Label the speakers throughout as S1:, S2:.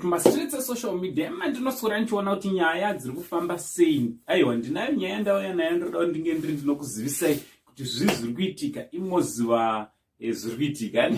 S1: Mastreets esocial media emandinoswera ndichiona kuti nyaya dziri kufamba sei. Aiwa, ndinayo nyaya ndauya nayo, ndoda kuti ndinge ndiri ndinokuzivisai kuti zvii zviri kuitika, imoziva zviri kuitika.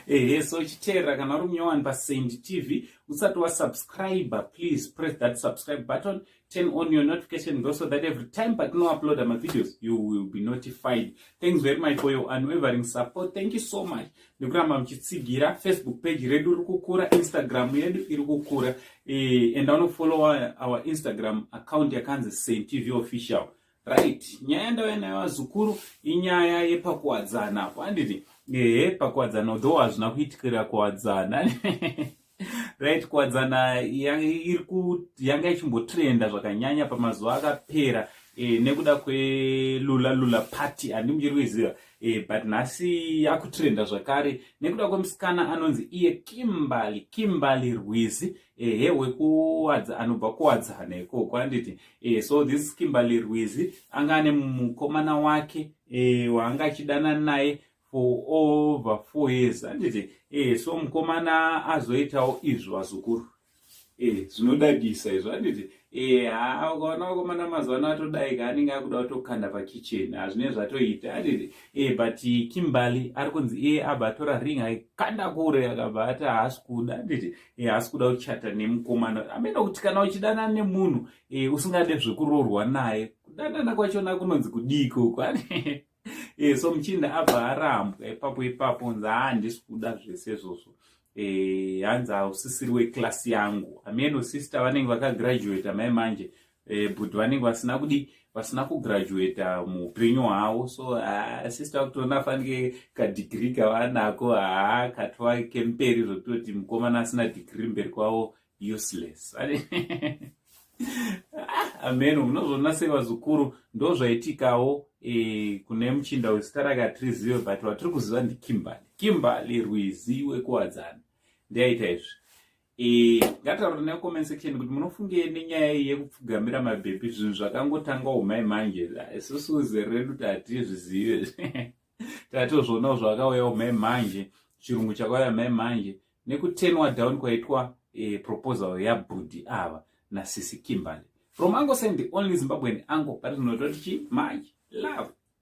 S1: Ehe, so chiteerera, kana uri munyowani paSaint TV, usati wasubscribe, please press that subscribe button, turn on your notification bell so that every time patinouploada mavideos you will be notified. Thanks very much for your unwavering support. Thank you so much nekuramba muchitsigira. Facebook page redu riri kukura, Instagram yedu iri kukura. Enda unofollowa our Instagram account yakanzi Saint TV Official. Right, nyaya ndauya nayo, vazukuru, inyaya yepakuwadzana apo, handiti? Ehe, pakuwadzana, although hazvina kuitikira kuwadzana. Right, kuwadzana yanga ichimbotrenda zvakanyanya pamazuva akapera nekuda kwelula lula party, handi muchiri kuiziva? But nhasi yakutrenda zvakare nekuda kwemusikana anonzi iye Kimberly, Kimberly Rwizi. Ehe, wekuwadza, anobva kuwadzana ikoko, handiti? So this Kimberly Rwizi anga ane mukomana wake waanga achidana naye for over 4 years, handiti? So mukomana azoitawo izvo, vazukuru. Zvinodadisa izvo, handiti? Ha, ukaona vakomana mazuva ano atodaika, anenge akuda kutokanda pakicheni, hazvine zvatoita, handiti? But Kimberly ari kunzi iye abva atora ring, aikanda kure, akabva ati haasi kuda, handiti? Haasi kuda kuchata nemukomana. Amene kuti kana uchidana nemunhu usingade zvekuroorwa naye, kudanana kwachona kunonzi kudiko? So muchinda abva arambwa ipapo ipapo, nzi handisi kuda zvese izvozvo. Hanzi hausisiri weklasi yangu. Ameno sister vanenge vakagraduata mai manje, but vanenge vasina kudi, vasina kugraduata muupenyu hwavo. So sister vakutoona fanike kadegree kavanako haa katova kemberi, zvokutoti mukomana asina degree mberi kwavo useless. Ameno munozviona sei, vazukuru? Ndo zvaitikawo kune muchinda wezita rake hatirizive, but vatiri kuziva ndiKimberly, Kimberly Rwizi wekuwadzana, ndiaita izvi. Ngataura necomment section kuti munofungei nenyaya iyi yekupfugamira mabhebhi. Zvinhu zvakangotangawo mai manje, isusu zero redu tatizvizive, tatozvionawo zvakauyawo mai manje, chirungu chakauya mai manje nekutenwa down kwaitwa proposal yabhudhi ava nasisi Kimberly. From Uncle Saint, the only Zimbabwean uncle, pari zvinototi chi much love.